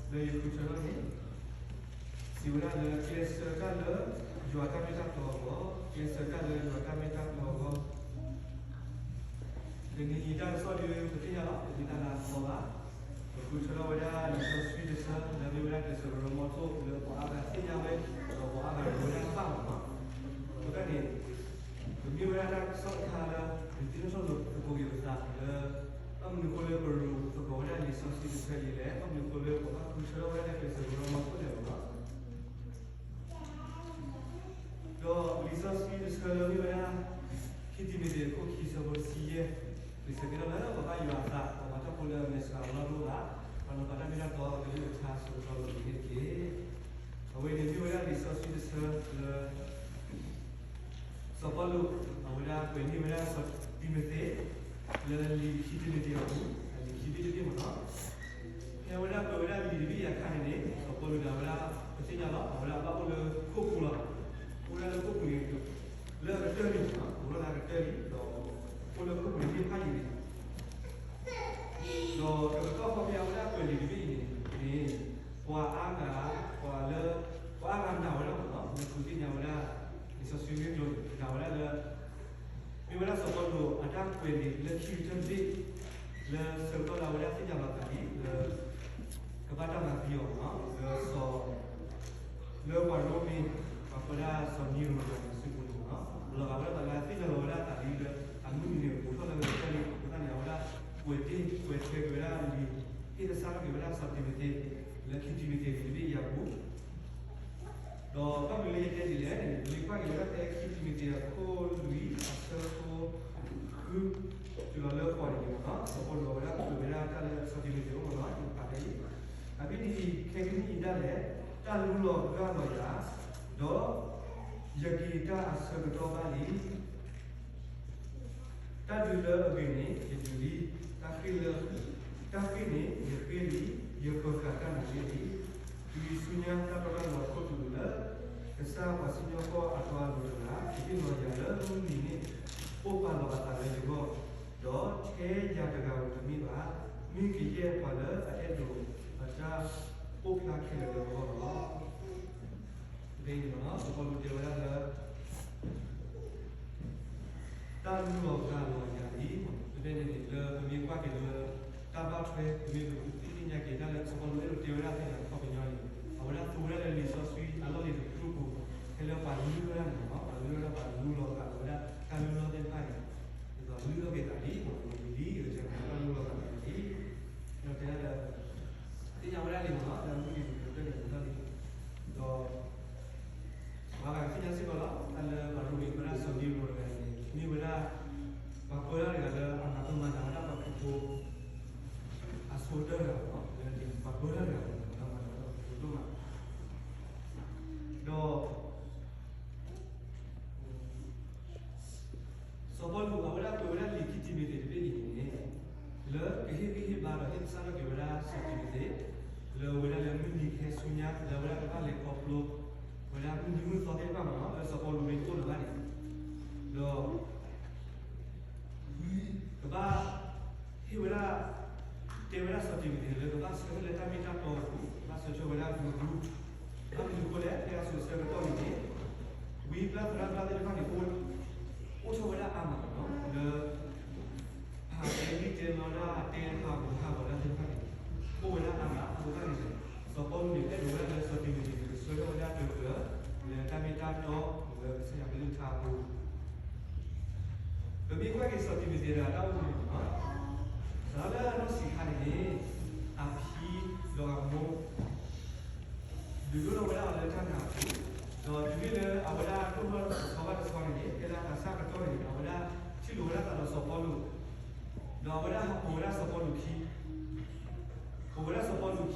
လၢယဃုထၢထီၣ်န့ၣ် စံးဝဲဒၣ်လၢ ကျဲးစၢးတၢ်လၢယွၤတၢ်မ့ၢ်တၢ်တီအဂီၢ်, ကျဲးစၢးတၢ်လၢယွၤတၢ်မ့ၢ်တၢ်တီအဂီၢ်. တနံၤအံၤတၢ်ကစီၣ်ဒ်ပသ့ၣ်ညါလီၤ, တမ့ၢ်တၢ်လၢအသီဘၣ်. ပဃုထၢထီၣ်ဝဲဒၣ်လံာ်စီဆှံတဆၢ လၢမ့ၢ်ဝဲဒၣ်ကျဲးစၢးကရၢမိၢ်ထိၣ် လၢပှၤအါဂၤသ့ၣ်ညါဝဲ, ဒီးပှၤအါဂၤဒိးဝဲဒၣ်တဖၣ်မ့ၢ်နီၤ. အဃိသတးန့ၣ် ပမ့ၢ်ဝဲဒၣ်တၢ်ကစီၣ်တခါလၢ ဒုးသ့ၣ်နီၣ်ထီၣ်လိာ်သကိးက့ၤပသးလၢ ဘၣ်မနုၤအဃိလၢပရူးသကိးဝဲဒၣ်လံာ်စီဆှံတဆၢအံၤလဲၣ်, ဘၣ်မနုၤအဃိလၢပဘၣ်ဃုထၢထီၣ်ဝဲဒၣ်ကျဲးစၢးကရၢမိၢ်ထိၣ်လဲၣ်မ့ၢ်နီၤ. ဒီးလံာ်စီဆှံတဆၢလၢမ့ၢ်ဝဲဒၣ် ခံတံၤမသ့းအခိၣ်ခံဆၢဖိတဆံယဲၢ်, လံာ်စီဆှံတဲလီၤလၢပဘၣ်ယွၤအသး, ပှၤမၤတၢ်ဖိလၢအမဲာ်ဆှးအလီၢ်တအိၣ်ဘၣ်, ပှၤနီၤဖးတၢ်မ့ၢ်တၢ်တီအကလုၢ်ကထါအဆၢကတီၢ်လိၤန့ၣ်တက့ၢ်. အဝဲန့ၣ်မ့ၢ်ဝဲဒၣ်လံာ်စီဆှံတဆၢလၢ စီၤပီလူး အဝဲဒၣ်ကွဲးန့ၢ်ဝဲဒၣ်စီၤတံၤမသ့း လၢလံာ်ခံတံၤမသ့းအပူၤ, လံာ်ခံဘ့ၣ်တဘ့ၣ်မ့ၢ်နီၤ. ဖဲအဝဲဒၣ်ကွဲးဝဲဒၣ်လံာ်တဘ့ၣ်အံၤအခါန့ၣ်န့ၣ် စီၤပီလူးန့ၣ် အဝဲဒၣ်ပသ့ၣ်ညါလီၤ, အဝဲဒၣ်ဘၣ်အိၣ်လၢခိၣ်ပူၤလီၤ. အိၣ်ဝဲဒၣ်လၢခိၣ်ပူၤန့ၣ် လၢအကတၢၢ်လံ, အိၣ်လၢအကတၢၢ်လံ, ဒီးအိၣ်လၢခိၣ်ပူၤန့ၣ်သ့ၣ်တဖၣ်အံၤန့ၣ် ဒီးတကတီၢ်ဃီဖဲအဝဲဒၣ်ကွဲးလံာ်တဘ့ၣ်အံၤန့ၣ် ပှၤအါဂၤ, ပှၤလၢ ပှၤအါဂၤနာ်ဝဲဒၣ်မ့ၢ်နီၤ, လၢပသ့ၣ်ညါဝဲဒၣ် လံာ်စီဆှံဂ့ၢ်ကျိၤန့ၣ် နာ်ဝဲဒၣ်လၢ မ့ၢ်ဝဲဒၣ်စီၤပီလူးအတၢ်ကွဲးလံာ်လၢခံကတၢၢ်တဘ့ၣ် လၢဆၢကတီၢ်လၢအဝဲဒၣ်သ့ၣ်ညါလီၤအသးလံ လၢ ကဘၣ်တၢ်မၤသံအီၤမ့ၢ်နီၤ, လၢစီၤ လၢပှၤရိမ့ၤ ပှၤပၢဒၣ်စီၤနံၤရိၤတဂၤန့ၣ်အစုပူၤန့ၣ်မ့ၢ်နီၤ, လီၤဂာ်ဝဲဒၣ်သးလၢသ့ၣ်ညါလီၤဝဲဒၣ်အသးလံလၢ အမုၢ်နံၤန့ၣ်အိးထီၣ်လၢကတၢၢ်လံ, အဃိသတးန့ၣ် အဝဲဒၣ်ကွဲးတ့ၢ်ကွဲးထွဲက့ၤဝဲဒၣ်လံာ် ဟ့ၣ်သဆၣ်ထီၣ်က့ၤဝဲဒၣ်စီၤတံၤမသ့း လၢခံတံၤမသ့းတဘ့ၣ်အံၤအပူၤ ဒီးဘၣ်မနုၤလၢယတဲဒ်လဲၣ်န့ၣ် ပမ့ၢ်ကွၢ်က့ၤဝဲဒၣ်ဖဲခံတံၤမသ့းအခိၣ်လွံၢ်အဆၢဖိဃု တုၤလီၤလၢဃိးန့ၣ်မ့ၢ်နီၤ, စီၤပီလူးအဝဲဒၣ်ကွဲးဝဲဒၣ်တၢ်လၢစီၤတံၤမသ့းအအိၣ်မ့ၢ်နီၤ, ယဖးဖဲအံၤ, အဂ့ၢ်ဒ်အံၤ, ခဲကနံၣ်အံၤဒၣ်လဲာ် တၢ်လူလီၤဂၢ်လီၤယၤ, ဒီး ယက့ၤတၢ်အဆၢကတီၢ်ဘၣ်လံ တၢ်ဒုးလၢအဂ့ၤန့ၣ် ယဒုးလံ, တၢ်ဃ့ၢ်လၢ, တၢ်ဃ့ၢ်န့ၣ် ယဃ့ၢ်လံ, ယပၢၤဃာ်တၢ်နာ်က့လံ. တုၤအံၤဆူညါတၢ်တီတၢ်လိၤအခိၣ်သလုးလၢ ကစၢ်ပှၤစံၣ်ညီၣ်ကွီၢ်အတီအလိၤတဂၤ ကဟ့ၣ်လီၤယၤလၢမုၢ်နံၤန့ၣ် အိၣ်ပာ်လီၤအသးလၢယဂီၢ်, ဒီးထဲယၤတဂၤဧိၤတမ့ၢ်ဘၣ်, မ့ၢ်ကယဲၢ်ပှၤလၢအအဲၣ်ဒိးအတၢ်အိၣ်ဖျါခဲလၢာ်လၢအဂီၢ်လီၤ. ဖဲအံၤန့ၣ်မ့ၢ်နီၤ စီၤပီလူးတဲဝဲဒၣ်လၢ တၢ်လူလီၤဂၢ်လီၤယၤလံ, ဖဲန့ၣ်န့ၣ် လၢပမ့ၢ်ကွၢ်က့ၤလၢ တၢ်ဘၣ်ထွဲ ပမ့ၢ်သ့ၣ်ညါက့ၤတၢ်လၢစီၤပီလူးအဲၣ်ဒိးတဲဝဲဒၣ်ဖဲန့ၣ်အခီပညီန့ၣ် အဝဲဒၣ်သူဝဲဒၣ်လၢလံာ်စီဆှံအလီၢ်လံၤတဖုအပူၤ ဖဲလၢပှၤလုၢ်ဝဲဒၣ်န့ၣ်မ့ၢ်နီၤ ပှၤလုၢ်ဝဲဒၣ်ပှၤလူလီၤဂာ်လီၤဝဲဒၣ် တၢ်လုၢ်လီၢ်သ့ၣ်တဖၣ်န့ၣ် ဒ်သိးလုၢ်ထီၣ်က့ၤသးလံ ပှၤလုၢ်လီၤဂာ်လီၤဝဲဒၣ်တၢ်လူလီၤဂာ်လီၤလံ ဒီးတဲဒၣ်လၢ သ့ၣ်ညါဝဲဒၣ်လံမ့ၢ်နီၤ တၢ်မုၢ်နံၤတဖုတၢၢ်န့ၣ် အိးထီၣ်လံ ဒီး ပှၤဂၤကသ့ၣ်ညါစ့ၢ်ကီးလီၤ တၢ်လၢပှၤရိမ့ၤပၢဒၣ်စီၤနံၤရိၤတဂၤန့ၣ် မ့ၢ်ဝဲဒၣ် ပှၤပၢဒၣ်တဂၤလၢအမၤတၢ်မၤနးဝဲဒၣ်ပှၤခရံာ်ဖိ အဆိကတၢၢ်တဂၤမ့ၢ်နီၤ လၢပှၤပၢဒၣ်တဂၤမ့ၢ်နီၤ မၤနးဝဲဒၣ်ပှၤခရံာ်ဖိဒိၣ်မး ဒီး စီၤပီလူးအဝဲဒၣ်ကွဲးဝဲဒၣ်လံာ်ခံတံၤမသ့းတဘ့ၣ်အံၤန့ၣ် လၢကဟ့ၣ်ဂံၢ်ဟ့ၣ်ဘါဒီးဟ့ၣ်သဆၣ်ထီၣ်က့ၤဝဲဒၣ်စီၤတံၤမသ့း လၢအဝဲဒၣ်လၢမုၢ်နံၤကဟဲဆူညါ လၢအဝဲဒၣ်ကဘၣ်လဲၤခီဖျိ ဝဲဒၣ်မုၢ်နံၤမုၢ်သီသ့ၣ်တဖၣ်မ့ၢ်နီၤ လၢစီၤပီလူးမ့ၢ်တအိၣ်လၢၤဘၣ်န့ၣ် ဒီး ကဘၣ် ဟ့ၣ်ဝဲဒၣ် တဲဝဲဒၣ်စီၤတံၤမသ့းလၢကဘၣ်ဆၢထၢၣ်လၢတၢ်မ့ၢ်တၢ်တီအပူၤ ကဘၣ်ဆၢထၢၣ်ဝဲဒၣ်ဒူဒူ ဘၣ်မနုၤအဃိလဲၣ် ဖဲအစိၤဆၢကတီၢ်န့ၣ်န့ၣ် ဝံပျၢ်သရၣ်ပျၢ်သ့ၣ်တဖၣ်န့ၣ် အိၣ်ထီၣ်ဝဲဒၣ်အါမးလီၤ လၢ ဟးတဲလံၣ်တဲလီတၢ် တဲဟးဂီၤဟးဂီၤတၢ်သ့ၣ်တဖၣ်န့ၣ် အိၣ်ဝဲဒၣ်အါမး အဃိသတးန့ၣ် စီၤပီလူးန့ၣ် အဲၣ်ဒိးဝဲဒၣ်လၢစီၤတံၤမသ့းန့ၣ် ကဆၢထၢၣ်ဝဲဒၣ်တၢ်ပျၢၤ လၢတၢ်မ့ၢ်တၢ်တီ လၢကစၢ်ယွၤကလုၢ်ကထါအပူၤ ပမ့ၢ်ကွၢ်က့ၤစီၤတံၤမသ့းတဂၤတၢ်အိၣ်မူန့ၣ်လီၤ. စးထီၣ်လၢအနီၢ်ဆံးခါန့ၣ်န့ၣ် အဖံဒီးအမိၢ် ဒုးဒိၣ်ထီၣ်ဝဲဒၣ်အီၤလၢတၢ်နာ်အပူၤ, ဒီးတုၤမ့ၢ်လၢအဝဲဒၣ်ဒိၣ်ထီၣ်တဆီဘၣ်တဆီန့ၣ်န့ၣ် ဖဲလၢအသးစၢ်ကတီၢ်န့ၣ်န့ၣ် အဝဲဒၣ်ထံၣ်လိာ်ဝဲဒၣ်သးဒီးစီၤပီလူး, ဒီးအဝဲဒၣ်ဟးပိာ်ဝဲဒၣ်စီၤပီလူးခံ ပိာ်ဝဲဒၣ်စီၤပီလူးခံလၢစီၤပီလူးမၤတၢ်သးခုကစ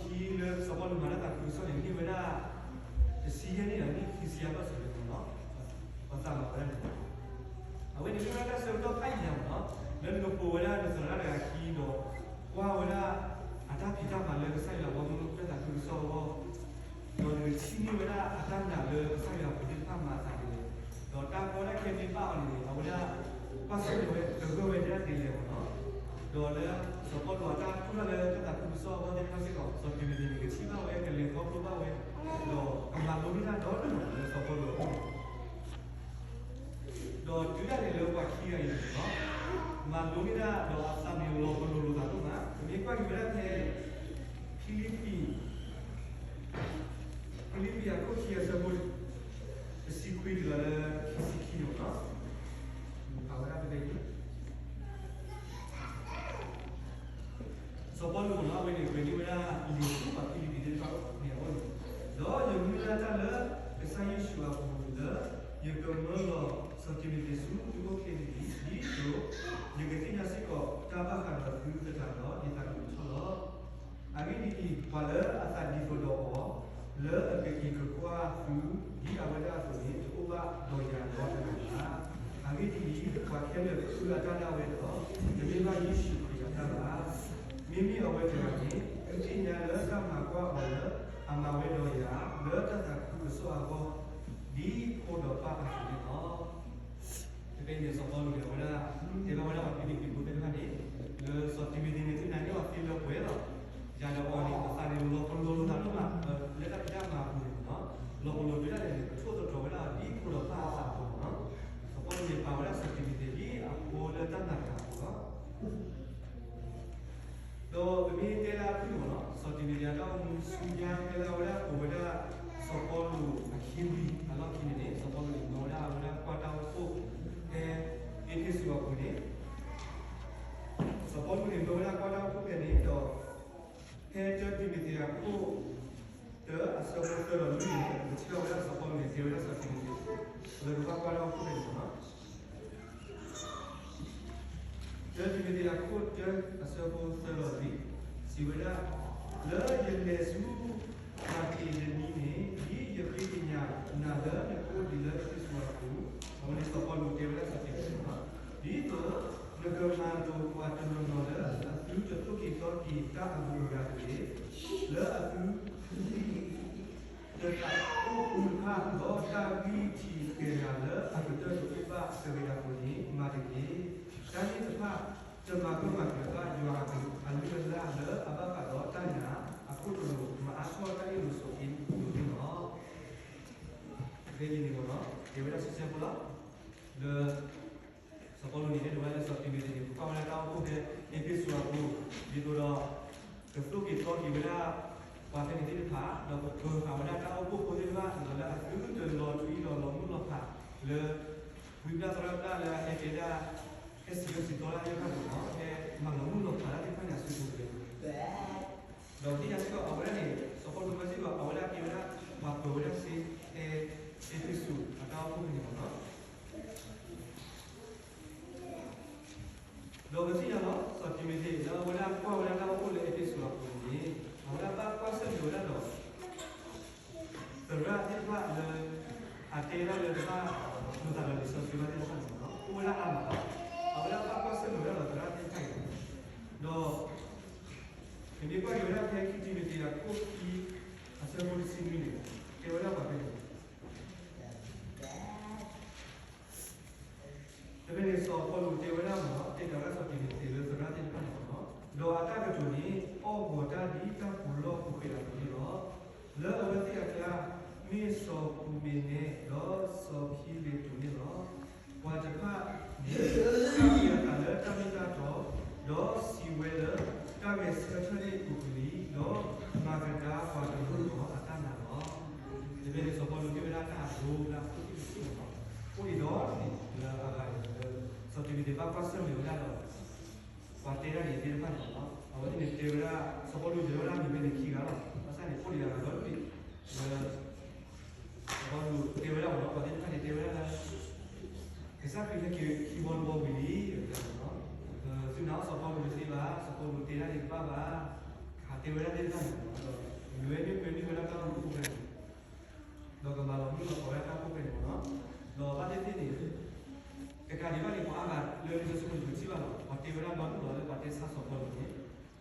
ီၣ်န့ၣ် န့ၢ်ဝဲဒၣ် တဆံယဲၢ်နံၣ်ဒီးနံၣ်ခံဆံယဲၢ်ဘၣ်ဆိးလဲၤမ့ၢ်နီၤ, ပှၤသးမၤဝဲဒၣ်န့ၣ်, အဝဲန့ၣ်မ့ၢ်ဝဲဒၣ်တၢ်ဆၢကတီၢ်ဖးယံာ်မ့ၢ်နီၤ, လၢနကပိာ်ဝဲဒၣ်နသရၣ်တဂၤခံဒီး ကွၢ်ဝဲဒၣ် အတၢ်ဖံးတၢ်မၤလၢကစၢ်ယွၤအဘီမုၢ်တၢ်သးခုကစီၣ်အဂီၢ် ဒီးနကထံၣ်န့ၢ်ဝဲဒၣ်အတၢ်နာ်လၢကစၢ်ယွၤအပူၤသ့ၣ်တဖၣ်မၤအသးဒ်လဲၣ်, ဒီးတၢ်ကီတၢ်ခဲမ့ၢ်ဘၣ်အီၤန့ၣ်န့ၣ် အဝဲဒၣ် ဘၣ်ဆိၣ်ဂ့ၤဝဲ ကဂၢၢ်ဝဲဒၣ်ဒ်လဲၣ်မ့ၢ်နီၤ. ဒီးလၢစီၤပီလူးအတၢ်တူၢ်တၢ်လၢတၢ်သးခုကစီၣ်အဂီၢ်သ့ၣ်တဖၣ်စ့ၢ်ကီး စီၤတံၤမသ့းန့ၣ် ကထံၣ်ဘၣ်ဝဲ ကလဲၤခီဖျိဘၣ်ဝဲ, ဒီးကမၤလိန့ၢ်တၢ်ဒီတဖၣ်လၢစီၤပီလူးအအိၣ်န့ၣ် ဒီးတုၤဒၣ်လဲာ်လၢပှၤခံဂၤအံၤန့ၣ်လီၤ, မၤလိန့ၢ်တၢ်ဒီးအသးန့ၣ်လီၤပလိာ်လိာ်သးဒိၣ်မး, ပမ့ၢ်ကွၢ်က့ၤဝဲဒၣ်ဖဲ ဖံလံးပံး, ဖံလံးပံးအခိၣ်ခံအဆၢဖိ တဆံခွံတုၤလီၤလၢခံဆံခံန့ၣ်လီၤ. ဖးဝဲဒၣ်ဖဲဖဲအံၤ စီၤပီလူးန့ၣ် အဝဲန့ၣ် ကွဲးန့ၢ်ဝဲဒၣ်လံာ်ဆူပှၤဖံလံးပံးသ့ၣ်တဖၣ်န့ၣ်အအိၣ်န့ၣ်, ဒီးယမုၢ်လၢ်တၢ်လၢကစၢ်ယ့ၣ်ၡူးအပူၤလၢ ယကမၢလီၤစီၤတံၤမသ့းဆူသုအိၣ်ချ့န့ၣ်လီၤ. ဒ်သိးယကသ့ၣ်ညါစ့ၢ်ကီးတၢ်ဘၣ်ဃးဒီးသုသတးဒီး ယသးကမုာ်ထီၣ်လီၤ. အဂ့ၢ်ဒ်အံၤ, ပှၤလၢအသးဒ်သိးဒီးအီၤ လၢအကအံးကကွၢ်သုဒ်အဝဲဒၣ်အသိးန့ၣ် တအိၣ်ဘၣ်ဒီးယၤနီတဂၤဘၣ်. အဂ့ၢ်ဒ်အံၤ, ပှၤခဲလၢာ်ဃုအတၢ်ဒၣ်ဝဲဒီး တမ့ၢ်ဘၣ်ယ့ၣ်ၡူးခရံာ်အတၢ်ဘၣ်. မ့မ့ၢ်အဝဲတဂၤန့ၣ် သုသ့ၣ်ညါလၢတၢ်မၤကွၢ်အီၤလၢအမၤဝဲဒီးယၤ လၢတၢ်သးခုကစီၣ်အဂီၢ် ဒ်အဃိဒီးပၢ်အသိးန့ၣ်လီၤ. ဖဲဖဲအံၤန့ၣ် စီၤပီလူးန့ၣ် အဝဲဒၣ် တဲဘၣ်ဝဲဒၣ်ပှၤဖံလံးပံးဖိသ့ၣ်တဖၣ်န့ၣ် လၢစီၤတံၤမသ့းန့ၣ် သ့ၣ်ညါန့ၢ်အီၤသ့လၢပှဲၤလီၤ. ယၤဒီးအီၤန့ၣ် ပသးန့ၣ်လီၤပလိာ်လိာ်သးဒိၣ်မး လၢတၢ်ဖံးတၢ်မၤအပူၤန့ၣ်လီၤ. လီၤပလိာ်တုၤဒၣ်လဲာ်န့ၣ် ပထိၣ်သတြီၤဝဲဒၣ်အီၤဒ်အဃိဒီးပၢ်အသးအသိးလီၤ. စီၤပီလူးန့ၣ် ပာ်ဝဲဒၣ်စီၤတံၤမသ့းဒ်အဖိလၢတၢ်နာ်တဂၤအသိးလီၤ. ဒီးပမ့ၢ်တဲလၢအဖုၣ်န့ၣ်လီၤ, စီၤတံၤမသ့းအတၢ်အိၣ်မူဆူညါ ဖဲလၢအဝဲဒၣ်အိၣ်ဝဲဒၣ် စီၤပီလူးအခံဝံၤအလီၢ်ခံန့ၣ်န့ၣ် စီၤပီလူးန့ၣ် မၢဝဲဒၣ်အဝဲဒၣ်ကွၢ်တၢ်အိၣ်ဖှိၣ်ဖဲအ့းဖ့းစူးအပူၤန့ၣ် စီၤပီလူးန့ၣ် မၢဝဲဒၣ်ကွၢ်တၢ်အိၣ်ဖှိၣ်ဖဲန့ၣ်ဒီး ဖဲတၢတံၤမသ့းအခိၣ် တၢအဆၢဖိသၢဒီးလွံၢ်န့ၣ် ပကထံၣ်ဘၣ်ဝဲဒၣ်စီၤပီလူးန့ၣ် တဲဝဲဒၣ်စီၤတံၤမသ့း လၢကဘၣ်ကွၢ်တၢ်အိၣ်ဖှိၣ်ဖဲန့ၣ်လီၤ. တၢတံၤမသ့းအခိၣ်တၢအဆၢဖိသၢဒီးလွံၢ် စံးဝဲဒၣ်, လၢယလဲၤဆူမၤက့ဒနံန့ၣ် ဒ်ယဃ့ကညးနၤလၢနကအိၣ်ဒံးလၢအ့းဖ့းစူးအပူၤ, အဝဲန့ၣ်စီၤပီလူးတဲဝဲဒၣ်စီၤတံၤမသ့းလီၤ. ဒ်သိးနကမၤလိာ်ပှၤတနီၤနီၤလၢအသုတသိၣ်က့ၤသီက့ၤတၢ်အဂုၤအဂၤတဂ့ၤ, လၢအသု တသးအိၣ်ဃူတဖၣ် ဒီးတၢ်ဂံၢ်ထံးကယၤလၢအကတၢၢ်တအိၣ်ဘၣ်တဂ့ၤအသိးန့ၣ် မၤတက့ၢ်. တၢ်န့ၣ်တဖၣ် တမၤကမၣ်က့ၤဘၣ်ယွၤအကလုၢ်အလၢ်လၢအဘၣ်ဃးဒီးတၢ်နာ်အခိၣ်တလိာ် မၤအါထီၣ်တၢ်အ့ၣ်လိာ်ဆိးက့လိာ်န့ၣ်လီၤ. ဖဲအံၤန့ၣ်မ့ၢ်နီၤ တဲဝဲဒၣ်ဆံဆဲဖိလီၤ. လၢ စီၤပီလူးန့ၣ် အဲၣ်ဒိးဝဲဒၣ်လၢစီၤတံၤမသ့းန့ၣ် ပာ်ဝဲဒၣ်တၢ်အိၣ်ဖှိၣ်ဖဲအ့းဖ့းစူးအပူၤ ဒ်သိးဒီး ကသိၣ်က့ၤသီက့ၤဝဲဒၣ် ပှၤဖဲန့ၣ်သ့ၣ်တဖၣ် ဒီးကပၢၤဃာ်ဝဲဒၣ်တၢ်အိၣ်ဖှိၣ်ဖိသ့ၣ်တဖၣ် ဒ်သိးလၢအသုတလီၤထွံလီၤလီၤမုၢ်လီၤဖးလၢ ဝံဘျၣ်သရၣ်ဘျၣ်လၢအဟဲတဲဒၣ် ဟဲစံးထီၣ်စံးသီဒၣ်သ့ၣ်တဖၣ်န့ၣ်လီၤ. ဟဲမၤလီၤမုၢ်လီၤဖးဒၣ်သ့ၣ်တဖၣ်န့ၣ် အစုပူၤတက့ၢ်. ဒီးသ့ၣ်ညါစ့ၢ်ကီးအဝဲဒၣ်န့ၣ် စီၤပီလူးမၢစ့ၢ်ကီး အဝဲဒၣ်ကဲဝဲဒၣ် ပှၤပၢၤဝဲဒၣ်စ့ ဖဲအ့းဖ့းစူးအတၢ်အိၣ်ဖှိၣ်ဖဲန့ၣ်မ့ၢ်နီၤ. ဒီးပသ့ၣ်ညါလီၤ စီၤတံၤမသ့း လၢအဝဲဒၣ်ကွၢ်ဝဲဒၣ်တၢ်အိၣ်ဖှိၣ်လၢအ့းဖ့းစူးအပူၤန့ၣ် အဝဲဒၣ်ဘၣ်ကွၢ်ဆၢၣ်မဲာ်ဝဲဒၣ်ဒီး သရၣ်သ့ၣ်တဖၣ်လၢ အတဲဒၣ်လၢတဘၣ်လိာ်သးဒီးလံာ်စီဆှံဘၣ်သ့ၣ်တဖၣ်န့ၣ်မ့ၢ်နီၤ အိၣ်ဝဲဒၣ်အါမးလီၤ. အဝဲဒၣ်ဘၣ်ကွၢ်ဆၢၣ်မဲာ်ဝဲဒၣ်ဒီးသရၣ်သ့ၣ်တဖၣ်အံၤလီၤ. ဒီး ပမ့ၢ်ကွၢ်က့ၤဝဲဒၣ်ဖဲခံတံၤမသ့းအခိၣ်ခံ အဆၢဖိတဆံနွံန့ၣ် တဲဝဲဒၣ်ပှၤဖဲန့ၣ် ဖဲဖဲန့ၣ် စီၤပီလူးတဲဝဲဒၣ်မ့ၢ်နီၤ တဲတၢ်ဝဲဒၣ်စီၤတံၤမသ့းလၢသရၣ်သ့ၣ်တဖၣ်န့ၣ်မ့ၢ်နီၤ ဒီးအတၢ်ကတိၤန့ၣ် အီၣ်ဂီၤတၢ်ဒ်တၢ်ပူၤလီၢ်ပူၤဃဲၤအသိးန့ၣ်လီၤ. လၢအဝဲသ့ၣ်အကျါ မ့ၢ်စီၤပူၤမ့ၤနဲ ဒီးစီၤဖံလ့းတူးန့ၣ်လီၤ. ပှၤတဖၣ်န့ၣ် တၢ်ဖံးအသးလၢတၢ်မ့ၢ်တၢ်တီ, ဒီးစံးဝဲလၢတၢ်ဂဲၤဆၢထၢၣ်န့ၣ်ပူၤကွံာ်လံ, ဒီးမၤကဒါပှၤတနီၤနီၤအတၢ်နာ်လီၤ. ဖဲဖဲန့ၣ် စီၤပီလူးတဲဝဲဒၣ်တၢ်အဒိလၢအခိၣ်သ့ၣ်တဖၣ်န့ၣ်လီၤ. အိၣ်ဒံးဒီးန့ၣ် လၢအဂၤန့ၣ် စီၤတံၤမသ့းဘၣ်ကွၢ်ဆၢၣ်မဲာ်ဝဲဒၣ်ဒီး ပှၤတဲဒၣ်န့ၣ်သ့ၣ်တဖၣ်န့ၣ်လီၤ. အဝဲသ့ၣ်န့ၣ်တဲဝဲဒၣ် စီၤပီလူးတဲဝဲဒၣ်မ့ၢ်ဖဲန့ၣ်ခံဂၤလီၤ. ဘၣ်ဆၣ်န့ၣ် အိၣ်ဒံးအဂၤဒီးန့ၣ် လၢ စီၤပီလူးတဲဝဲဒၣ်မ့ၢ်နီၤ ပှၤသ့ၣ်တဖၣ်န့ၣ်တဲဝဲဒၣ်လၢ ကစၢ်ခရံာ်ဟဲက့ၤခံဘီတဘီဝံၤလံ တဲဝဲဒၣ်မ့ၢ်နီၤ. သုနာ်အီၣ်စီၤပီလူးတသ့ဘၣ်, စီၤပီလူးတဲဒၣ်န့ၣ်တဘၣ်ဘၣ်, ဟးတဲဝဲဒၣ်သ့ၣ်တဖၣ်န့ၣ်မ့ၢ်နီၤ. ဒီးမ့ၢ်ဝဲမ့ၢ်ကွဲမ့ၢ်ဝဲဒၣ်တၢ်အိၣ်ဖှိၣ်ဖဲန့ၣ် ဒီးကမၤလီၤမုၢ်လီၤဖးဝဲဒၣ်တၢ်အိၣ်ဖှိၣ်ဖဲန့ၣ်မ့ၢ်နီၤ. ဒီးဘၣ်သ့ၣ်သ့ၣ်န့ၣ် တကးဒံးဘၣ်န့ၣ် ပှၤအါဂၤလၢလံာ်စီဆှံပူၤန့ၣ် ပထံၣ်ဘၣ်လီၤ. ပှၤတဲဝဲဒၣ်ဒီဒူၣ်လီၤလၢပှၤတဲဆါစီၤပီလူးန့ၣ်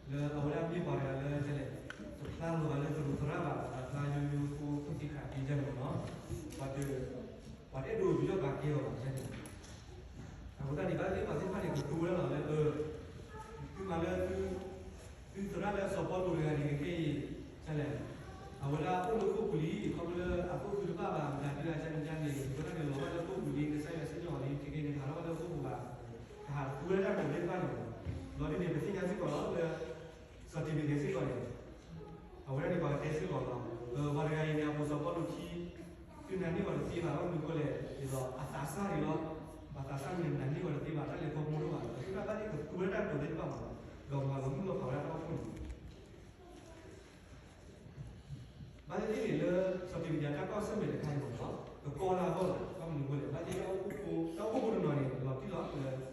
လၢအဝဲဒၣ်မ့ၢ်ပှၤတဂၤလၢတဲလဲၣ် တဖျါလီၤဂာ်လၢသရူးသရၣ်ဘၣ်, တဖျါယိယိဖိဖိသ့ၣ်ခါဒ်န့ၣ်မ့ၢ်နီၤ, ပှၤတအဲၣ်ဒိးယူးယီၣ်ပာ်ကဲအီၤဘၣ်န့ၣ်. အဃိသတးန့ၣ် ဘၣ်သ့ၣ်ပှၤသ့ၣ်တဖၣ်န့ၣ် ကတိၤဝဲဒၣ်လီၤလၢ သု လီၤဒ်န့ၣ် ပသ့ၣ်ညါစ့ၢ်ကီးလီၤလၢ စီၤတံၤမသ့းစ့ၢ်ကီးန့ၣ် အဝဲဒၣ်န့ၣ် ပှၤကတဲစ့ၢ်ကီးလီၤ. ပှၤတဂၤအံၤန့ၣ် အပိာ်စီၤပီလူးခံ သုနာ်န့ၢ်အီၤတသ့ဘၣ်, ဘၣ်မနုၤအဃိလဲၣ်, ဒ်သိးအသးစၢ်န့ၣ်လီၤ. ပှၤသးစၢ်န့ၣ် နာ်န့ၢ်အီၤတသ့ဘၣ်, တၢ်လဲၤခီဖျိဒိၣ်ဘၣ်, ဒီးသ့ၣ်တဖၣ်ဘၣ်သ့ၣ်ကသူဝဲဒၣ်တၢ်ကတိၤသ့ၣ်တဖၣ်မး, ဒီးမၤလီၤမုၢ်လီၤဖးဝဲဒၣ်တၢ်အိၣ်ဖှိၣ်န့ၣ် ဘၣ်သ့ၣ်သ့ၣ်န့ၣ်လၢ စီၤတံၤမသ့းအတၢ်ကွၢ်ဆၢၣ်မဲာ်တခါအံၤမးနီၤ, ကကီလၢအဂီၢ်လီၤ. ဘၣ်မနုၤအဃိလဲၣ်, ဘၣ်သ့ၣ်တၢ်အိၣ်ဖှိၣ်ဖိ,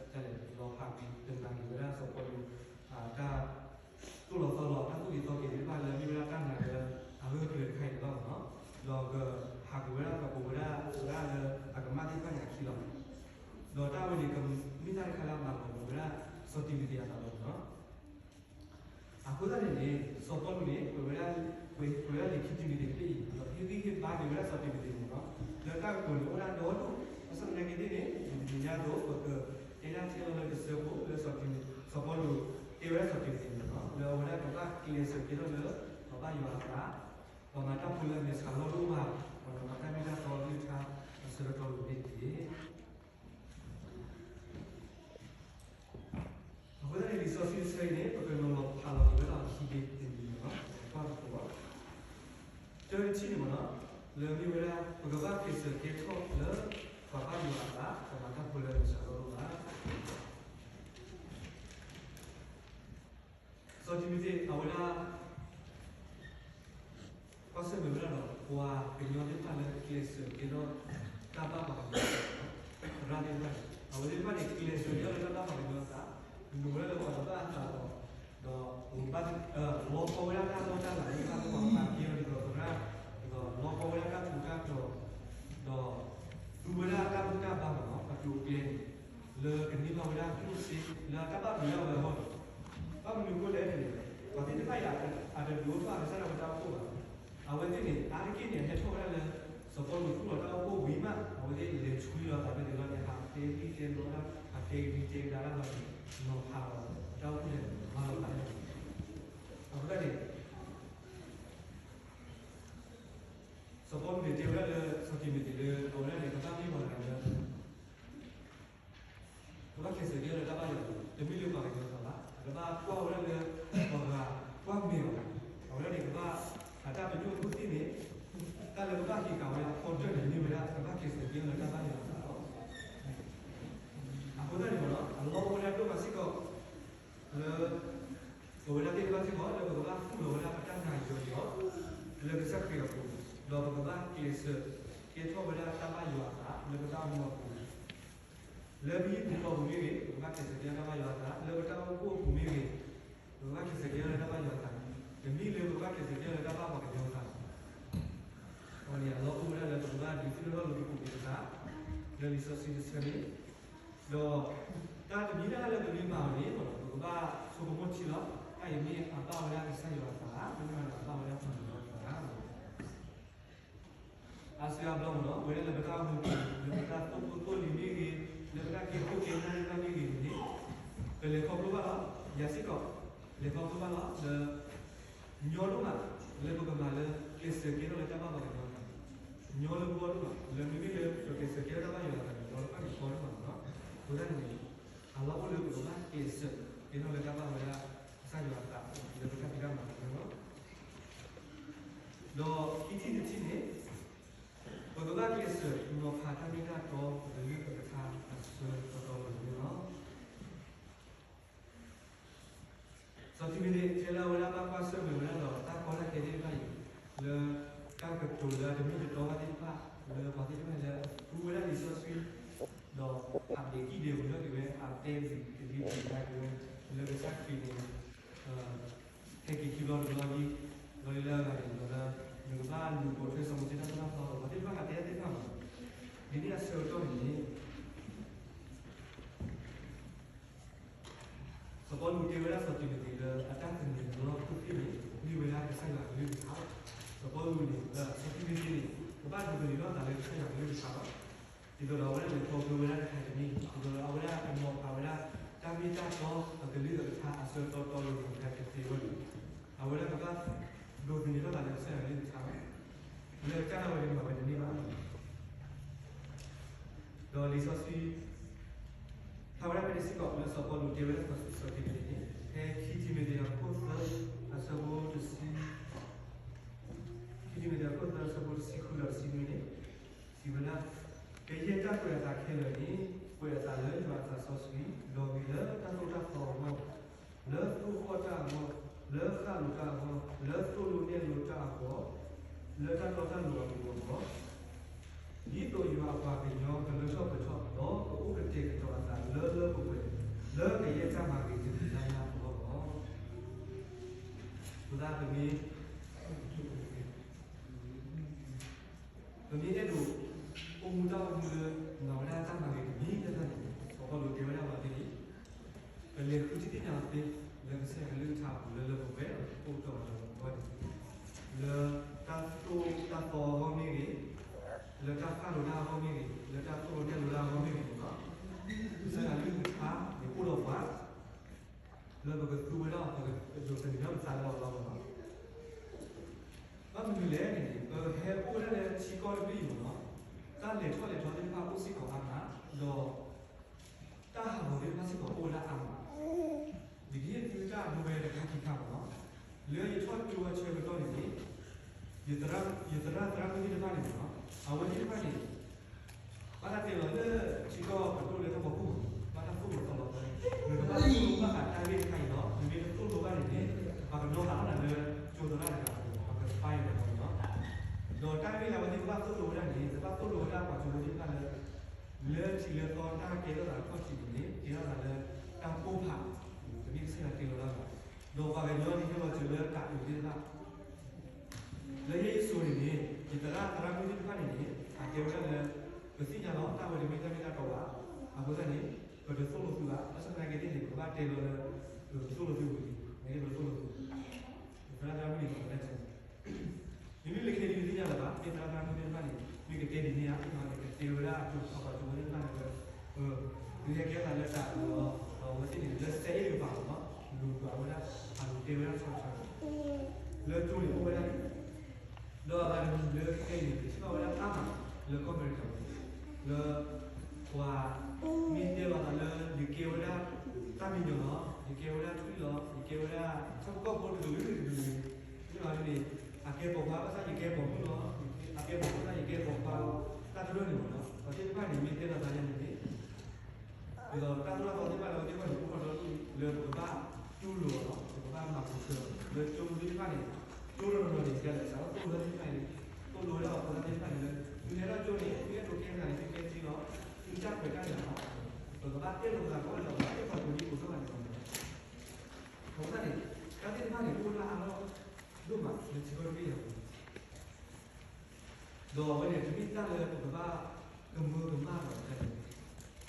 တၢ်အိၣ်ဖှိၣ်ဖိတနီၤန့ၣ် လီၤတံၢ်လီၤလၢ လီၤဖးကွံာ်တနၤန့ၣ်ဝဲဒၣ်စီၤပီလူး တၢ်သိၣ်လီၤသီလီၤ တၢ်သိၣ်က့ၤသီက့ၤသ့ၣ်တဖၣ်လၢအမ့ၢ်ဝဲဒၣ်တၢ်နာ်လၢအဂၢၢ်ကျၢၤတခါအံၤန့ၣ်လီၤမးနီၤ, ဒီးကဟးကွံာ်ဝဲဒၣ် ကပိာ်ဝဲဒၣ် ဝဲဒၣ်လၢအကမၣ်သ့ၣ်တဖၣ်န့ၣ်အခံလီၤ. ဒီးတၢ်ဝဲန့ၣ် ကမ့ၢ်တၢ်တခါလၢအမၤလီၤဝဲဒၣ် စီၤတံၤမသ့းအသးလီၤမးနီၤ. အဃိသတးန့ၣ်န့ၣ် စီၤပီလူးန့ၣ် ကွဲးဝဲဒၣ်လံာ်ခံတံၤမသ့းတဘ့ၣ်အံၤ ဒီးဟ့ၣ်ဂံၢ်ဟ့ၣ်ဘါက့ၤဝဲဒၣ်စီၤတံၤမသ့းမးနီၤ, လၢတၢ်ကတိၤန့ၣ် အိၣ်ဝဲဒၣ်ဒီဒူၣ်, ဘၣ်ဆၣ်သနာ်က့သ့ၣ်န့ၣ် ဒ်န့ၣ်ညါအသိး ပကတဲဒၣ်ထဲလီၤလၢတဆၢဖိလၢ စီၤပီလူး တဲဝဲဒၣ်စီၤတံၤမသ့းမးနီၤ လၢအဝဲဒၣ်ကဘၣ်ကျဲးစၢးကဲထီၣ်လၢ ပှၤဘၣ်ယွၤအသး, ပှၤမၤတၢ်ဖိလၢအမဲာ်ဆှးလီၢ်တအိၣ်ဘၣ်, ပှၤမၤတၢ်မ့ၢ်တၢ်တီသ့ၣ်တဖၣ်အဆၢကတီၢ်လိၤန့ၣ်တက့ၢ်. အဃိသတးန့ၣ် လံာ်စီဆှံတဆၢအံၤန့ၣ် ပကနီၤလီၤဖးလီၤက့ၤဝဲဒၣ်အခံဘ့ၣ်တမံၤမးနီၤ, ပကွၢ်သကိးလီၤ. တၢတထံၣ်န့ၣ်မးနီၤ, လၢမ့ၢ်ဝဲဒၣ် ပကဘၣ်ကျဲးစၢးကဲထီၣ်လၢ ပှၤဘၣ်ယွၤအသး, ပှၤမၤတၢ်ဖိလၢအမဲာ်ဆှးလီၢ်တအိၣ်ဘၣ်. စီၤတံၤမသ့း အဝဲဒၣ် ကွၢ်ဆၢၣ်မဲာ်ဝဲဒၣ်ဒီး ပှၤကညီသ့ၣ်တဖၣ်လၢကျဲးစၢးကဲထီၣ်တၢ်ဘၣ်ပှၤကညီအသး, သရၣ်သ့ၣ်တဖၣ်န့ၣ် အဝဲသ့ၣ်တဖၣ်န့ၣ် ကျဲးစၢးကဲထီၣ်လၢတၢ်ဘၣ်ပှၤကညီအသး, လိၣ်ဝဲဒၣ်လၢပှၤကဘၣ်အသးဒီး ဒီး လီၤကီဝဲဒၣ်တၢ်လီၢ်တၢ်လၤသ့ၣ်တဖၣ်လၢပှၤကပာ်ကဲအီၤဒ်သိးသရၣ်, ဒီးလီၤကီဝဲဒၣ်တၢ်ထူးတၢ်တီၤ, ဒီး သူဝဲဒၣ်တၢ်ဘူၣ်တၢ်ဘါမးနီၤ, အကျိၤအကျဲန့ၣ် လၢကန့ၢ်ဘၣ်ဝဲဒၣ်ကျိၣ်စ့ လၢအတၢ်ဘၣ်မုာ်ဒၣ်ဝဲအဂီၢ်လီၤ. ဘၣ်မနုၤအဃိလဲၣ်န့ၣ်, ပှၤသ့ၣ်တဖၣ်အံၤ အတဒုးအိၣ်ထီၣ်အကစၢ်ဒၣ်ဝဲတၢ်အိၣ်ဖှိၣ်ဘၣ်. အဝဲသ့ၣ်န့ၣ် အါတက့ၢ်န့ၣ် ဟဲထီၣ်ဝဲဒၣ်လၢ စီၤပီလူးသူၣ်လီၤတၢ်အိၣ်ဖှိၣ်ဝံၤမး အဝဲသ့ၣ်လဲၤဆှံလီၤသးဖဲန့ၣ်လီၤန့ၣ် ဟးတဲသံတဲလီၤဒၣ် ဟးတဲဂံၢ်တဲဘါဒၣ်လီၤန့ၣ် နီၤဖးလီၤ တၢ်အိၣ်ဖှိၣ်န့ၣ် မၤလီၤဖးန့ၣ် အဃိသတးန့ၣ် စီၤပီလူးန့ၣ် တဲဝဲဒၣ်လၢ စီၤတံၤမသ့းလၢ အဝဲဒၣ်န့ၣ် ကဘၣ်မ့ၢ်ပှၤတဂၤလၢ ကဘၣ်ကျဲးစၢးကဲထီၣ်လၢတၢ်ဘၣ်ယွၤအသး, တမ့ၢ်လၢပှၤကညီအသးဘၣ်, ကဘၣ်ကွၢ်ဝဲဒၣ်လၢ ပှၤဂၤကွၢ်မဲာ်အီၤ, အဝဲဒၣ်န့ၣ် ကဘၣ် အတၢ်ပညိၣ်အခိၣ်သ့ၣ်န့ၣ် တၢ်လၢကဘၣ်ဟ့ၣ်ကၤဝဲဒၣ်အဖီတၢၢ်န့ၣ် မ့ၢ်ဝဲဒၣ် ကဘၣ်ကျဲးစၢးကဲထီၣ်လၢတၢ်ဘၣ်ယွၤအသးလီၤ. အဃိသတးန့ၣ်မးနီၤ အလီၢ်အိၣ်ဝဲဒၣ်ဒိၣ်မးစ့ၢ်ကီး လၢ ပဝဲဒၣ်သ့ၣ်တဖၣ်စ့ၢ်ကီး လၢပကဘၣ်သူၣ်လီၤဝဲဒၣ်ပတၢ်နာ်ယွၤယွၤ လၢကစၢ်ခရံာ်အပူၤ, ဒီးပကဘၣ်ကျဲးစၢးကဲထီၣ်ဝဲဒၣ်တၢ်ဘၣ်ယွၤအသး လၢပတၢ်အိၣ်မူအပူၤ, လၢပဟံၣ်ပူၤဃီပူၤမ့ၢ်ဂ့ၤ, ပကဘၣ်ကျဲးစၢးကဲထီၣ်တၢ်ဘၣ်ယွၤအသး လၢပတၢ်အိၣ်ဖှိၣ်အပူၤမ့ၢ်ဂ့ၤ, ပကဘၣ်ကျဲးစၢးကဲထီၣ်လၢတၢ်ဘၣ်ယွၤအသး, တမ့ၢ်လၢပကဘၣ်ကျဲးစၢးကဲထီၣ်လၢတၢ်ဘၣ်ပှၤကညီအသး အဝဲန့ၣ် အလီၢ်အိၣ်ဝဲဒၣ်လၢပကဘၣ်ဒုးသ့ၣ်နီၣ်ထီၣ်လိာ်သကိးက့ၤပသး လၢလံာ်စီဆှံတဆၢန့ၣ်, ဒီး တၢ်တမံၤတၢ်လၢပမ့ၢ်မၤအီၤန့ၣ် ပကဘၣ်ဆိကမိၣ်ထံလီၤ, တၢ်အံၤမ့ၢ်အဘၣ်ဝဲဒၣ်ကစၢ်ယွၤအသးဧါ, မ့တမ့ၢ်အဘၣ်ဝဲဒၣ်ပှၤကညီအသးဧါ. အါစုအါဘျီမးနီၤ ပဝဲဒၣ်လၢပတၢ်အိၣ်မူပူၤ လၢပတၢ်သိၣ်ဖိသိၣ်လံၤမ့ၢ်ဂ့ၤ, လၢပတၢ်ကဲခိၣ်ကဲနၢ်သ့ၣ်တဖၣ်မ့ၢ်ဂ့ၤန့ၣ် ပလဲၤခီဖျိဘၣ်လီၤ, ယၤစ့ၢ်ကီး လဲၤခီဖျိဘၣ်လီၤ လၢ ညီဒိၣ်မး လၢပကမၤလၢကျဲးစၢးကဲထီၣ်လၢတၢ်ဘၣ်ပှၤကညီအသး, ညီလၢပဂီၢ်ဒိၣ်မး လၢမ့မ့ၢ်လၢပကကျဲးစၢးကဲထီၣ်တၢ်ဘၣ်ယွၤအသးန့ၣ် ညီလၢပဂီၢ်ဒိၣ်မးလီၤ. အဃိသတးန့ၣ် အလီၢ်အိၣ်လၢပကဘၣ်ကျဲးစၢးကဲထီၣ်လၢတၢ်ဘၣ်ဝဲဒၣ်ကစၢ်ယွၤအသး လၢပတၢ်ဖံးတၢ်မၤအပူၤလီၤ. ဒီးခံထံၣ်တထံၣ်န့ၣ် ပကဘၣ်ကျဲးစၢးနီၤဖးတၢ်မ့ၢ်တၢ်တီ ပကလုၢ်ပကထါအဆၢကတီၢ်လိၤန့ၣ်လီၤ. စီၤတံၤမသ့း ထဲလၢအဝဲဒၣ်ဘၣ်ကွၢ်ဆၢၣ်မဲာ်ဝဲဒၣ်ဒီးတၢ်ကီတၢ်ခဲသ့ၣ်တဖၣ်အံၤ လၢတၢ်ကတိၤလၢအတမ့ၢ်တတီဘၣ်သ့ၣ်တဖၣ် လၢပှၤသ့ၣ်တဖၣ်လၢသူဝဲဒၣ်လံာ်စီဆှံ ဒီးဟးဒ့းကံၣ်ဒဲးဝံၤထီၣ်က့ၤဝဲ ဟးတဲဝံၤတလံၤတလံၤက့ၤဝဲ လၢကစၢ်ခရံာ်န့ၣ် ဟဲက့ၤခံဘျီတဘျီလံ ဘျီလၢအဂၤန့ၣ်ဒီးလၢ နကဘၣ်လူၤပိာ်ထွဲစီၤမိၤၡ့တၢ်သိၣ်တၢ်သီဒီး ပှၤသ့ၣ်တဖၣ်ဟးတဲတၢ်သ့ၣ်တဖၣ်မး ဒ်န့ၣ်အဆၢကတီၢ်န့ၣ်န့ၣ် စီၤပီလူးတဲဝဲဒၣ်စီၤတံၤမသ့းလၢ အတၢ်သန့ၤလီၢ်ခိၣ်သ့ၣ်န့ၣ် မ့ၢ်ဝဲဒၣ်ကစၢ်ယွၤအကလုၢ်ကထါလီၤ. စီၤပီလူးန့ၣ် စီၤတံၤမသ့းန့ၣ် ကဘၣ်ဒိးသန့ၤထီၣ်သးလၢကစၢ်ယွၤအကလုၢ်ကထါလီၤ. ဒ်သိးဒီးအဝဲဒၣ်န့ၣ် ခီဖျိဝဲဒၣ်တခါတမံၤ ဒ်သိးဒီးအဝဲဒၣ်ကနီၤဖးဝဲဒၣ် တၢ်မ့ၢ်တၢ်တီအကလုၢ်အကထါအဆၢတီတီလိၤလိၤတခါတသ့ဝဲန့ၣ် အဝဲဒၣ်ကဘၣ်ဒိးသန့ၤထီၣ်သးလၢကစၢ်ယွၤအကလုၢ်ကထါလီၤ. လၢကစၢ်ဒၣ်ဝဲန့ၣ်မၤဝဲတန့ၢ်ဘၣ် ဒီးလံာ်စီဆှံ ဝဲဒၣ်ဖဲန့ၣ်စ့ၢ်ကီး လၢစီၤပီလူးတဲဝဲဒၣ်စီၤတံၤမသ့းန့ၣ် ဖဲခံတံၤမသ့းအခိၣ်သၢ အဆၢဖိတဆံ ခံတံၤမသ့းအခိၣ်သၢ အဆၢဖိတဆံဃုဒီးတဆံနွံန့ၣ် စံးဝဲဒၣ်, ကယဲၢ်တၢ်ကွဲးအသးခဲလၢာ်န့ၣ် ကွဲးအသးလၢယွၤအသးစီဆှံ, ဒီးဂ့ၤလၢတၢ်သိၣ်တၢ်သီအဂီၢ်, လၢသိၣ်ဃီၣ်တၢ်အဂီၢ်, လၢဃၣ်လိၤတၢ်အဂီၢ်, လၢသိၣ်လိနဲၣ်လိတၢ်အဂီၢ်, လၢတၢ်တီတၢ်လိၤအပူၤအဂီၢ်, ဒ်သိးယွၤအပှၤကညီကလၢထီၣ်ပှဲၤထီၣ်, ဒီးကအိၣ်ကတဲာ်ကတီၤအသးလၢလၢပှဲၤပှဲၤ, လၢကယဲၢ်တၢ်မၤဂ့ၤတမံၤလၢ်လၢ်အဂီၢ်လီၤ. အဃိသတး ပမ့ၢ် ပမ့ၢ်အဲၣ်ဒိးအိၣ်မူတၢ်အိၣ်မူလၢ မၤဝဲဒၣ်တၢ်မၤဂ့ၤတမံၤလၢ်လၢ်န့ၣ် စီၤပီလူးတဲဝဲဒၣ်ပှၤသ့ၣ်န့ၣ် ပလဲၤဃုထံၣ်သ့ၣ်ညါအီၤသ့ လၢကစၢ်ယွၤကလုၢ်ကထါအပူၤလၢလၢပှဲၤပှဲၤ အိၣ်ကတီၢ်အဂီၢ်န့ၣ် လၢတၢ်သိၣ်တၢ်သီအဂီၢ်မ့ၢ်ဂ့ၤ, လၢတၢ်ဃၣ်လိၤတၢ်အဂီၢ်မ့ၢ်ဂ့ၤ, လၢတၢ်သိၣ်လိနဲၣ်လိတၢ်အဂီၢ်မ့ၢ်ဂ့ၤန့ၣ်လီၤ. ကစၢ်ယွၤကလုၢ်ကထါန့ၣ်အိၣ်ဒီးပှၤ လၢပကသူဝဲဒၣ်အီၤ ပကဒိးသန့ၤထီၣ်ပသးလၢအီၤလီၤမး. ဘၣ်မနုၤလဲၣ်န့ၣ် ပဟဲအိၣ်ဝဲဒၣ်လၢထံကီၢ်တဘ့ၣ်အံၤမးနီၤ, တၢ်လဲၤထီၣ်လဲၤထီသ့ၣ်တဖၣ်အိၣ်စ့ၢ်ကီးအါမး, ဒီး တၢ်ဟးဂီၤသ့ၣ်တဖၣ်စ့ၢ်ကီးအိၣ်ဝဲဒၣ်အါမး, ယကဟ့ၣ်သုတၢ်ဒိဝဲတခါခံခါမးနီၤ, လၢယထီၣ်ကၠိအဆၢကတီၢ်န့ၣ်န့ၣ် ယသရၣ်သရၣ်မုၣ်သ့ၣ်တဖၣ်န့ၣ်မးနီၤ, အဝဲသ့ၣ်တဖၣ်န့ၣ် ဘၣ်တၢ်တဲလီၤလၢထံကီၢ်ပဒိၣ်လၢထီၣ်ပှၤကူၣ်မး, ဘၣ်တၢ်သိၣ်လိသီလီၤသီ, နကဘၣ်သိၣ်လိဘၣ်ဃးတၢ်ဂ့ၢ်တခါအံၤလီၤ, နမ့ၢ်တသိၣ်လိဘၣ်န့ၣ်န့ၣ် ပှၤကနီၤဟးထီၣ်နၤလၢကၠိသရၣ်တဂၤအပူၤ, ပှၤကဖးယံၤနၤလီၤမးနီၤ, ဒီးတၢ်ဂ့ၢ်လၢအဝဲသ့ၣ်ကဘၣ်သိၣ်လိဝဲဒၣ်န့ၣ် နဘၣ်သိၣ်လိဝဲဒၣ်ပှၤကၠိဖိသ့ၣ်တဖၣ်လၢ လၢထံးလၢသီတၢ်ကဲထီၣ်သးအခီၣ်ထံးန့ၣ်န့ၣ် ကဲထီၣ်သးလၢတၢ်ပိၢ်ဖး, တမ့ၢ်ကစၢ်ယွၤတဲလီၤလၢၤဘၣ်, ဒီးပှၤကညီန့ၣ်ဟဲလီၤစၢၤလၢတၢ်အုးသ့ၣ်တဖၣ် လၢယဲယစိၤန့ၣ်န့ၣ် ယသရၣ်သရၣ်မုၣ်သ့ၣ်တဖၣ်န့ၣ်န့ၣ် အကဲဝဲဒၣ်လၢ ပသ့ၣ်ညါလီၤ တၢ်ဝဲတမ့ၢ်တၢ်မ့ၢ်တၢ်တီဘၣ်, အဃိသတးန့ၣ် ပတသိၣ်လိသုဘၣ်, ဘၣ်ဆၣ်သနာ်က့န့ၣ်န့ၣ် ပကဘၣ်တဲလီၤလၢ ပသိၣ်လိသုဝံၤလံ, နက့ပသိၣ်လိသု, သရၣ်သရၣ်မုၣ်န့ၣ် ပှၤလၢ မ့မ့ၢ်လၢခဲအံၤဒ်ပသ့ၣ်ညါလၢၤဘၣ်, မ့ၢ်သရၣ်သရၣ်မုၣ်သ့ၣ်တဖၣ်န့ၣ် မ့ၢ်ကတဲဒ်န့ၣ်ဧါ, မ့ၢ်ကတဲဝဲဒၣ်အကၠိ ပှၤကၠိဖိသ့ၣ်တဖၣ်န့ၣ် သုဟဲကဲသးလၢတၢ်အုးလီၤ, ဒီးအဝဲသ့ၣ်န့ၣ် လၢစဲအ့ၣ်တကပၤလီၤမး, လူၤကွၢ်ဝဲဒၣ် အလူၤတဲဝဲဒၣ်ဆီၣ်ဆီၣ် လၢကၠိန့ၣ်အိၣ်ဝဲဒၣ်န့ၣ်, ဒီးအဂၤတမံၤလၢခဲအံၤန့ၣ် ပထံၣ်ဘၣ်ဝဲဒၣ်အါမး လၢကီၢ်အမဲရကၤန့ၣ်, လၢ ပှၤမ့ၢ်တဲလီၤသးလၢ ယကဲဝဲဒၣ် တၢ်မံညီၤလီၤ, ယကဲဝဲဒၣ်ထွံၣ်လီၤ, ယကဲဝဲဒၣ် ဆၣ်ဖိကီၢ်ဖိတကလုာ်တကလုာ်, မ့ၢ်လီၤန့ၣ် အကဲပိာ်ခွါဘၣ်ဆၣ်ယကဲပိာ်မုၣ်လီၤ, အကဲပိာ်ခွါဘၣ်ဆၣ်ယကဲပိာ်ခွါလီၤ, တၢ်တဖၣ်န့ၣ်မးနီၤ, ပှၤသ့ၣ်တဖၣ်န့ၣ် မ့ၢ်တဲလီၤသးယၤန့ၣ်န့ၣ် ဒီးတၢ်သိၣ်တၢ်သီသ့ၣ်တဖၣ်လၢအဝဲသ့ၣ်တဖၣ်န့ၣ် အိၣ်ထီၣ်ဒီးလၢပကဘၣ်တူၢ်လိာ်အီၤလီၤ, ပကဘၣ်မၤပူၤဖျဲးအီၤ, လၢကၠိဖိသ့ၣ်တဖၣ်န့ၣ် ကၠိတနီၤနီၤန့ၣ် ကဲလၢစးထီၣ်သိၣ်လိသ့ၣ်တဖၣ်န့ၣ် သိၣ်လိဝဲဒၣ်အီၤဖိသၣ်သ့ၣ်တဖၣ်န့ၣ်လၢ သုဟဲထီၣ်ကၠိန့ၣ် သုဟဲဒိးကဲသးန့ၣ် သုကဲသ့လီၤ, သုတၢ်ခွဲးတၢ်ယာ်လီၤ, ပကဘၣ်အဲၣ်လိာ်သးကိးဂၤဒဲးလီၤ, အဲၣ်ပှၤကိးဒံကိးနီၢ်ဂၤဒဲးလီၤ. အဃိသတးန့ၣ် တၢ်သ့ၣ်တဖၣ်န့ၣ် အိၣ်ဝဲဒၣ်အါထီၣ်ဒိၣ်မ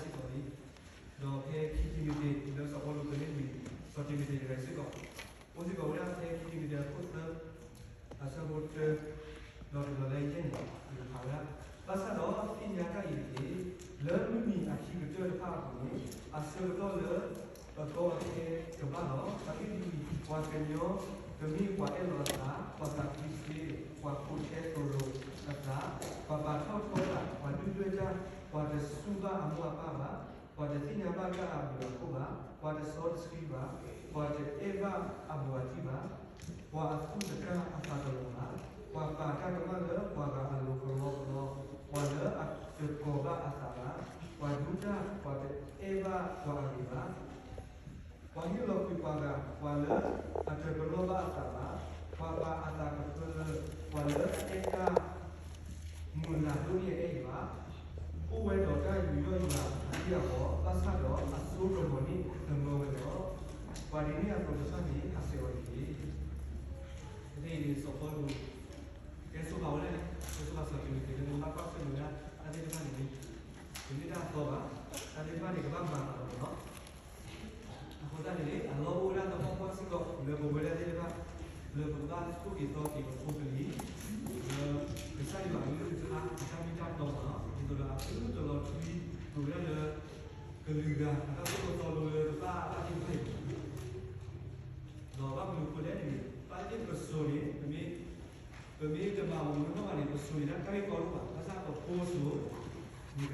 းလၢထံကီၢ်တဘ့ၣ်အံၤအပူၤ ဒီးအဝဲန့ၣ် တမ့ၢ်တၢ်လၢပကဘၣ်ကမၢကမၣ်ဒီးတၢ်န့ၣ်, ဂ့ၤဒၣ်ဃုာ်ဒၣ်ဒီးဘၣ်ယိၣ်ဘၣ်ဘှီဒၣ်ဘၣ်, ဘၣ်မနုၤအဃိလဲၣ်, ကစၢ်ခရံာ်တဲပာ်ဝဲဒၣ်စ့ၢ်ကီးလံ, ဒီးဖဲခံတံၤမသ့း လၢစီၤပီလူးပလ့ၣ်မံၤ စီၤတံၤမသ့းတဂၤစ့ၢ်ကီး, အိၣ်စ့ၢ်ကီးဝဲဒၣ်ဖဲခံတံၤမသ့းအခိၣ်သၢ အဆၢဖိတၢ ဒီးတုၤလီၤလၢယဲၢ်န့ၣ် ယကဖးဝဲဒၣ်, ဘၣ်ဆၣ်ဒီးသ့ၣ်ညါတၢ်အံၤတက့ၢ်, လၢမုၢ်နံၤအခံကတၢၢ်တဖၣ်အပူၤန့ၣ် အဆၢကတီၢ်လၢ ပသီအခဲကဘၣ်လီၤ. အဂ့ၢ်ဒ်အံၤ, ပှၤကညီတမ့ၢ်ပှၤအဲၣ်လီၤအသး, ပှၤသးခုစ့, ပှၤခိးထဲသိးလိာ်အသး, ပှၤပာ်ထီၣ်ထီသး, ပှၤဒုၣ်ဒွဲၣ်တၢ်, ပှၤတစူၢ်ဘၣ်အမိၢ်အပၢ်ဘၣ်, ပှၤတသ့ၣ်ညါဘၣ်တၢ်အဘျုးအဖှိၣ်ဘၣ်, ပှၤတစီတဆှံဘၣ်, ပှၤတအဲၣ်ဘၣ်အဘူးအတံၢ်ဘၣ်, ပှၤအသူၣ်တကၢ်အသးတလီၤဘၣ်, ပှၤပာ်တၢ်ကမၣ်လၢပှၤဂၤအလိၤကလီကလီ, ပှၤလၢအတကိးဘၣ်အသးဘၣ်, ပှၤဒူတၢ်, ပှၤတအဲၣ်ဘၣ်ပှၤအဂ့ၤဘၣ် ပှၤဟ့ၣ်လီၤကွံာ်ပှၤဂၤ, ပှၤလၢအတပလီၢ်ဘၣ်အသးဘၣ်, ပှၤပာ်အသးကဖၢလၢ, ပှၤလၢအအဲၣ်တၢ်မုာ်လၤဒိၣ်န့ၢ်အအဲၣ်အံၤဘၣ်, အိၣ်ဝဲဒီးတၢ်ယူးယီၣ်ယွၤအဂံၢ်အဂီၤ, ဘၣ်ဆၣ်ဒီးအစိကမီၤန့ၣ်ကမၢဝဲလီၤ. ပှၤဒ်န့ၣ်အသိးတဖၣ်န့ၣ် ဟးဆှဲးအီၤတက့ၢ်. ဖဲအံၤန့ၣ် စီၤပီလူး တဲဆိပာ်ဝဲဒၣ်န့ၣ်, တဲဆိပာ်စီၤတံၤမသ့းလၢ နဘၣ်ကွၢ်ဆၢၣ်မဲာ်ဝဲဒၣ် တၢ်သ့ၣ်တဖၣ်န့ၣ်န့ၣ် တမ့ၢ်တၢ်အသီဘၣ်, တၢ်သ့ၣ်တဖၣ်န့ၣ် ကဘၣ်မၤအီၤလီၤ. အဃိသတးန့ၣ်န့ၣ် အလီၢ်အိၣ်ဝဲဒၣ်သပှၢ်ပှၢ်စ့ၢ်ကီး လၢပဝဲဒၣ်သ့ၣ်တဖၣ် လၢပကဘၣ်သိၣ်က့ၤသီက့ၤပဖိပလံၤ လၢကစၢ်ယွၤအကလုၢ်ကထါအတၢ်မ့ၢ်တၢ်တီမးလီၤ. ဒ်သိးဒီးအသုတလီၤထွံ ပဝဲဒၣ်လၢ ကလုာ်ဂၤအတၢ်သိၣ်တၢ်သီလိလၢပဘၣ်အဘၣ်သ့ၣ်တဖၣ်အံၤ ဒီးဘၣ်မနုၤအဃိလဲၣ်န့ၣ် ဘၣ်သ့ၣ်ပစိၤန့ၣ် ပမ့ၢ် ပမ့ၢ်တမၤဝဲမနုၤဘၣ်န့ၣ် ပစိၤန့ၣ် တၢ်ကရၢကရိဘၣ်, ဘၣ် သးပဖိစိၤ, မ့ၢ်ကနၣ်ထီၣ်ကဲ ပလံၤစိၤ, ပလိၤစိၤဘၣ်န့ၣ် လၢညါလီၤန့ၣ်, ကစၢ်ယွၤကလုၢ်ကထါတၢ်မ့ၢ်တၢ်တီသ့ၣ်တဖၣ်န့ၣ် တလီၤမၢ်ကဒီးန့ၣ်, အဃိသတးန့ၣ် အလီၢ်အိၣ်လၢပကဘၣ်မ့ၢ်ဝဲဒၣ်ပှၤသ့ၣ်တဖၣ်လၢ အနီၤဖးတၢ်မ့ၢ်တၢ်တီ အကလုၢ်ကထါအဆၢကတီၢ်လိၤလိၤ, ဒီးပကဘၣ်အိၣ်က့ၤခီဖျိဝဲဒၣ်ပဖိပလံၤ လၢပတၢ်သန့ၤအဂီၢ်န့ၣ် မ့ၢ်ဝဲဒၣ်ကစၢ်ယွၤကလုၢ်ကထါလီၤ. ဒီးကစၢ်ယွၤကလုၢ်ကထါန့ၣ် မ့ၢ်ဝဲဒၣ်ပှၤလၢပှဲၤလီၤ လၢပကဘၣ်မၤတၢ်သ့ၣ်တဖၣ်န့ၣ် ဒီးတၢ်ကတိၤလၢခံမ့ၢ်နီၤ, ပကအိၣ်မူ တၢ်အိၣ်မူလၢအဘၣ်ဝဲဒၣ်ကစၢ်ယွၤအသးထီဘိ, လၢက့ၤဆၢက့ၤထီၣ်လၢတၢ်ဘၣ်ယွၤအသးလီၤ. လၢပကအိၣ်မူအထီဘိ, ဒီးပကဆၢတဲာ်ဝဲဒၣ် တၢ်တမံၤလၢ်လၢပတၢ်အိၣ်မူပူၤ တီတီလိၤလိၤထီဘိန့ၣ်, ကမၤအီၤတန့ၢ်ဘၣ် တလၢပှဲၤ, ဘၣ်မနုၤအဃိလဲၣ် ပကဲဝဲဒၣ်ဒဲးဘးဖိ ဒီးပတၢ်ဂံၢ်စၢ်ဘါစၢ် အဃိသတးန့ၣ် စီၤပီလူးန့ၣ် စံးဘၣ်ဝဲဒၣ်စီၤတံၤမသ့းလီၤ, လၢ တမ့ၢ်လၢတဲလၢ နကဘၣ်မၤဝဲဒၣ်တၢ်ဘၣ်ကစၢ်ယွၤအသး, ဒီးနကဘၣ်ဆၢတဲာ်ဝဲဒၣ်တၢ်မ့ၢ်တၢ်တီဖဲန့ၣ် တဲဝဲဒၣ်လၢ ကျဲးစၢး, ကဘၣ်ကျဲးစၢး တၢ်လၢတၢ်တမံၤလၢ်လၢပမ့ၢ်ကျဲးစၢးအီၤန့ၣ် အခီပညီန့ၣ် မ့ၢ်စ့ၢ်ကီးဝဲဒၣ်လၢတၢ်တခါလၢ တမ့ၢ်တၢ်လၢအဟဲလၢပအိၣ်မူညီသ့ဘၣ်, ဒီးတမ့ၢ်တၢ်လၢပမၤန့ၢ်ညီသ့ဘၣ်, ခီဖျိလၢအကီတစဲးဖိဧါ, အဃိန့ၣ် ပကဘၣ် တၢ်လၢပကဘၣ်ဟ့ၣ်လီၤပသး, ပကဘၣ်ဟ့ၣ်လီၤပတၢ်ဆၢကတီၢ်, ပကဘၣ်ကျဲးစၢးဘၣ်ပကန့ၢ်ဘၣ်, ပကဘၣ်ကျဲးစၢးက့ၤလီၤလၢတၢ်ဘၣ်ယွၤအသး, ပကဘၣ်ဂုာ်ကျဲးစၢးအဂ့ၤကတၢၢ် ဒီး လၢ ပတၢ်ကျဲးစၢးသ့ၣ်တဖၣ်အဖီခိၣ်န့ၣ်လီၤ, ပကဘၣ်ကျဲးစၢးစ့ၢ်ကီးလၢ ပတၢ်အိၣ်ဖှိၣ်အပူၤ, လၢပတၢ်အိၣ်ဖှိၣ်တဖုအံၤ အသုတ ဒ်လဲၣ်, ဒ်သိးတၢ်သးဝံၣ်တဲဝဲဒၣ်ပှၤန့ၣ် ဟဲစိာ်ဝဲဒၣ်ဟီၣ်ခိၣ်လၢလၢယံၤထီၣ်အါထီၣ်, ဒီးလၢမၤယံၤထီၣ်ပှၤဒီးကစၢ်ယွၤသ့ၣ်တဖၣ်န့ၣ်, ပကဘၣ်ကျဲးစၢးတပူၤစ့ၢ်ကီးလၢ ပကပၢၤဃာ်ဝဲဒၣ်ကစၢ်ယွၤကလုၢ်ကထါတၢ်မ့ၢ်တၢ်တီ, ဒီး ပှၤလၢအမ့ၢ်ဟဲလၢပတၢ်အိၣ်ဖှိၣ် ဒီးပတၢ်အိၣ်ဖှိၣ်ဖိသ့ၣ်တဖၣ် တနံၤနံၤလၢမ့ၢ်ဟဲလၢတၢ်အိၣ်ဖှိၣ်န့ၣ် ပှၤလၢအန့ၢ်ဘၣ်ဝဲဒၣ် နီၢ်သးတၢ်ဂံၢ်တၢ်ဘါ ကအီၣ်ဘၣ်ဝဲဒၣ်ကစၢ်ယွၤကလုၢ်ကထါ လၢကသူဝဲဒၣ်လၢတၢ်အိၣ်မူပူၤအဂီၢ်, ဒ်သိးလၢပဟဲဒီးပဘါယွၤအမံၤဒီး က့ၤယါန့ၣ်မ့ၢ်မ့ၢ်နီၤ, လၢပကဘၣ်ဒုးမၤစၢၤလိာ်ပသး တိစၢၤမၤစၢၤလိာ်ပသးလၢပကသူၣ်ထီၣ်သကိးလၢနီၢ်သး, လၢနီၢ်သးတဖၣ်န့ၣ်လီၤ. ဒီး မုၢ်နံၤဆူညါ ဒီးပတၢ်အိၣ်ဖှိၣ်န့ၣ် ဒိၣ်ထီၣ်လဲၤထီၣ်လၢအဂ့ၤတဖၣ်, ဒ်တမ့ၢ်လၢတၢ်တဲအါဖိအါဖး တၢ်တဲအီၣ်တဖၣ်န့ၣ်ဒီး တၢ်လီၤမုၢ်လီၤဖးသ့ၣ်တဖၣ်န့ၣ်လီၤ. မ့မ့ၢ်န့ၣ် ကမ့ၢ်ဝဲဒၣ်လၢ ပတၢ်အိၣ်မူန့ၣ် ကဘၣ်မ့ၢ်ဝဲဒၣ်တၢ်လၢအကျဲးစၢးတၢ်လၢအဘၣ်ဝဲဒၣ်ကစၢ်ယွၤအသးလီၤ. ဒီး တၢ်ကီတၢ်ခဲ တၢ်လၢအတၢ်လိၣ်ဘၣ်လၢပတၢ်အိၣ်မူပူၤ တနံၤဘၣ်တနံၤ လၢပတၢ်ဖံးတၢ်မၤမ့ၢ်ဂ့ၤ, လၢပဖိတၢ်ထီၣ်ထီထီၣ်ကီၢ်ဒီး တၢ်သိၣ်လိသ့ၣ်တဖၣ် လၢပကဘၣ်အိၣ်က့ၤသီက့ၤအီၤန့ၣ် တၢ်တမံၤလၢ်လၢ်န့ၣ်လီၤ. ဖဲလၢပှၤအါဂၤတဲလၢအံၤတမံၤ, တဲလၢန့ၣ်တမံၤအိၣ်, အဆၢကတီၢ်န့ၣ်န့ၣ် ပကမ့ၢ်ဝဲဒၣ်ပှၤသ့ၣ်တဖၣ် လၢဃုန့ၢ်ဝဲဒၣ်တၢ်စံးဆၢမ့ၢ်နီၤ လၢကစၢ်ယွၤကလုၢ်ကထါအပူၤ, ဒ်တမ့ၢ်လၢ ပှၤသ့ၣ်တဖၣ်န့ၣ်မၤတၢ်န့ၣ်မ့ၢ်နီၤ, ဒ်တမ့ၢ်ဂ့ၤန့ၣ်ဂ့ၤ, ပမ့ၢ်တဘျီကမ့ၢ်ဝဲဒၣ်လၢ ကစၢ်ယွၤကလုၢ်ကထါစံးဝဲဒၣ်ဒ်အံၤ, ဒီးပကအိၣ်မူဝဲဒၣ်ဂ့ၤကတၢၢ် ကစၢ်ယွၤကလုၢ်ကထါစံးဝဲဒၣ်အသိး, ဒီးပကသိၣ်လိက့ၤဝဲဒၣ်ပဖိပလံၤ လၢတၢ်သ့ၣ်တဖၣ်အံၤဒီးပကအိၣ်မူမၤထွဲ, ဒီးအဝဲန့ၣ် ယနာ်ဝဲဒၣ်လၢကမ့ၢ်ဝဲဒၣ်တၢ်လၢအဘၣ်ဝဲဒၣ်ကစၢ်ယွၤအသးန့ၣ်လီၤ. ဒီး ပကဂုာ်ကျဲးစၢးသကိးဂ့ၤကတၢၢ်, ဒ်စီၤပီလူးစံးဝဲဒၣ်ဖဲ ခံတံၤမသ့းအခိၣ်လွံၢ် အဆၢဖိနွံဒီးဃိးန့ၣ်, တၢ်ဒုးလၢအဂ့ၤန့ၣ်ယဂ့ၤ, တၢ်ဃ့ၢ်န့ၣ်ယဃ့ၢ်န့ၣ်, ယပၢၤဃာ်တၢ်နာ်န့ၣ်န့ၣ်, တုၤဆူညါတၢ်တီတၢ်လိၤအခိၣ်သလုးလၢကစၢ်ပှၤ စံၣ်ညီၣ်ကွီၢ်အတီအလိၤတဂၤ ကဟ့ၣ်လီၤယၤလၢမုၢ်နံၤန့ၣ်, အိၣ်ပာ်လီၤအသးလၢယဂီၢ် ဒီးထဲဒၣ်ယၤတဂၤဧိၤတန့ၢ်ဘၣ်, မ့ၢ်ကယဲၢ်ပှၤလၢအဲၣ်ဒိး အတၢ်အိၣ်ဖျါခဲလၢာ်အဂီၢ်လီၤ. အဃိသတးန့ၣ် မ်ပကဂုာ်ကျဲးစၢးသကိး ဒုးတၢ်ဒုးလၢအဂ့ၤကတၢၢ် ဒ်ပမ့ၢ်ဝဲဒၣ်ပှၤခရံာ်ဖိသ့ၣ်တဖၣ်အသိး, ဒီးပဃ့ၢ်သကိးတၢ်ဃ့ၢ်လၢအဂ့ၤကတၢၢ် ဒ်ပမ့ၢ်ဝဲဒၣ်ပှၤခရံာ်ဖိသ့ၣ်တဖၣ်အသိး, ဒီး စီၤပီလူးတဲဝဲဒၣ်လီၤ, ခိၣ်သလုးန့ၣ် တမ့ၢ်ဝဲဒၣ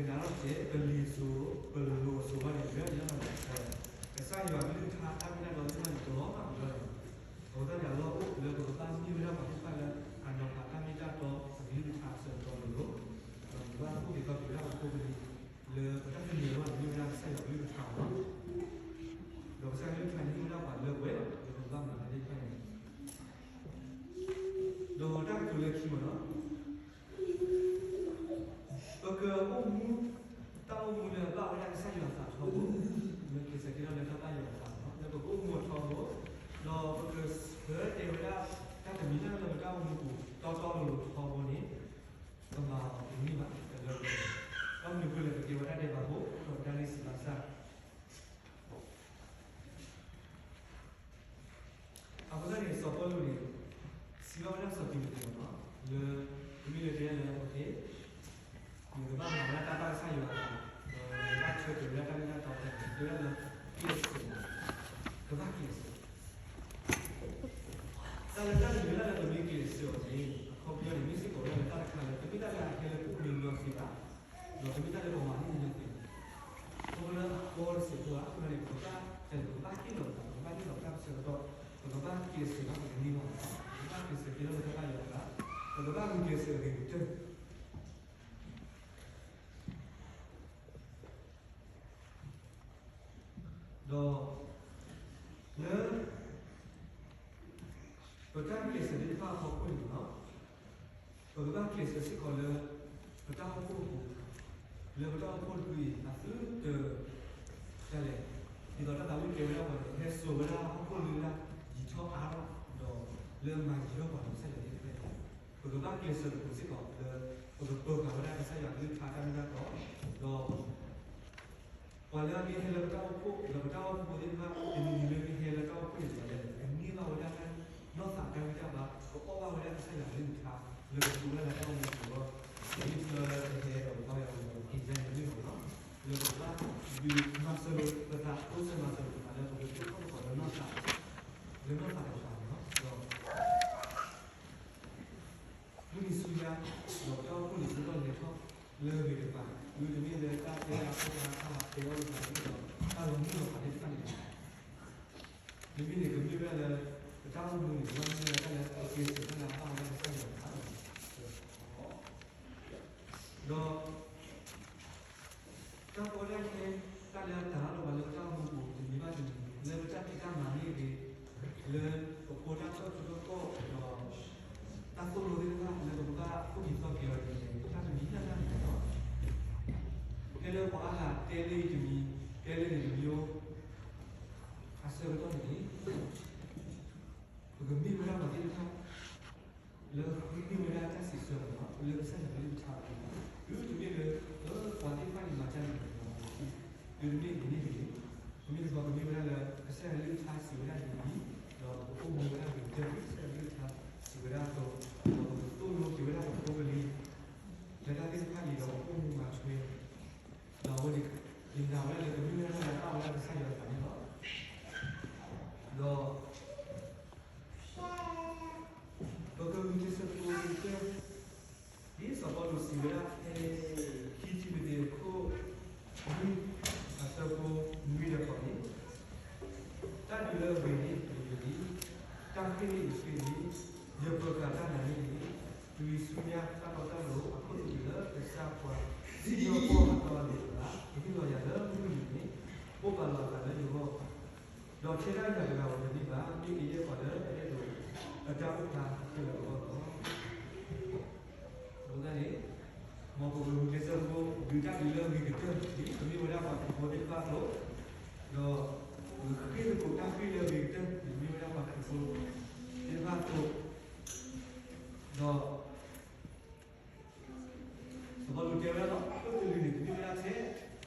်ထဲ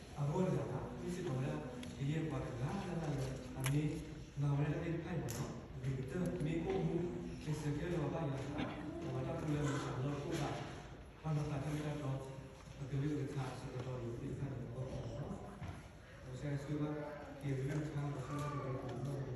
အဂီၢ်တဂၤဘၣ်, မ့ၢ်စ့ၢ်ကီးဝဲဒၣ် ကယဲၢ်ပှၤတဂၤလၢ်လၢ်လၢ အမ့ၢ်မၤဝဲဒၣ်တၢ်သ့ၣ်တဖၣ်အံၤမ့ၢ်နီၤ, အဂ့ၤကတၢၢ် မ့ၢ်အိၣ်မူ ကျဲးစၢးကဲထီၣ်လၢပဘၣ်ယွၤအသး, ပဘၣ်တၢ်ဖှူလၢအမ့ၢ်တၢ်လီၢ်တအိၣ်ဘၣ်, ပှၤနီၢ်သးတၢ်မ့ၢ်တၢ်တီ, ပကလုၢ်ပကထါအဆၢကတီၢ်လၢသ့ၣ်တဖၣ်န့ၣ် အဂီၢ်အဂီၢ်လီၤ. ပကစၢ်ယွၤဆိၣ်ဂ့ၤဘၣ်က့ၤကလုၢ်ကထါ ပကစၢ်ယွၤဆိၣ်ဂ့ၤဘၣ်က့ၤ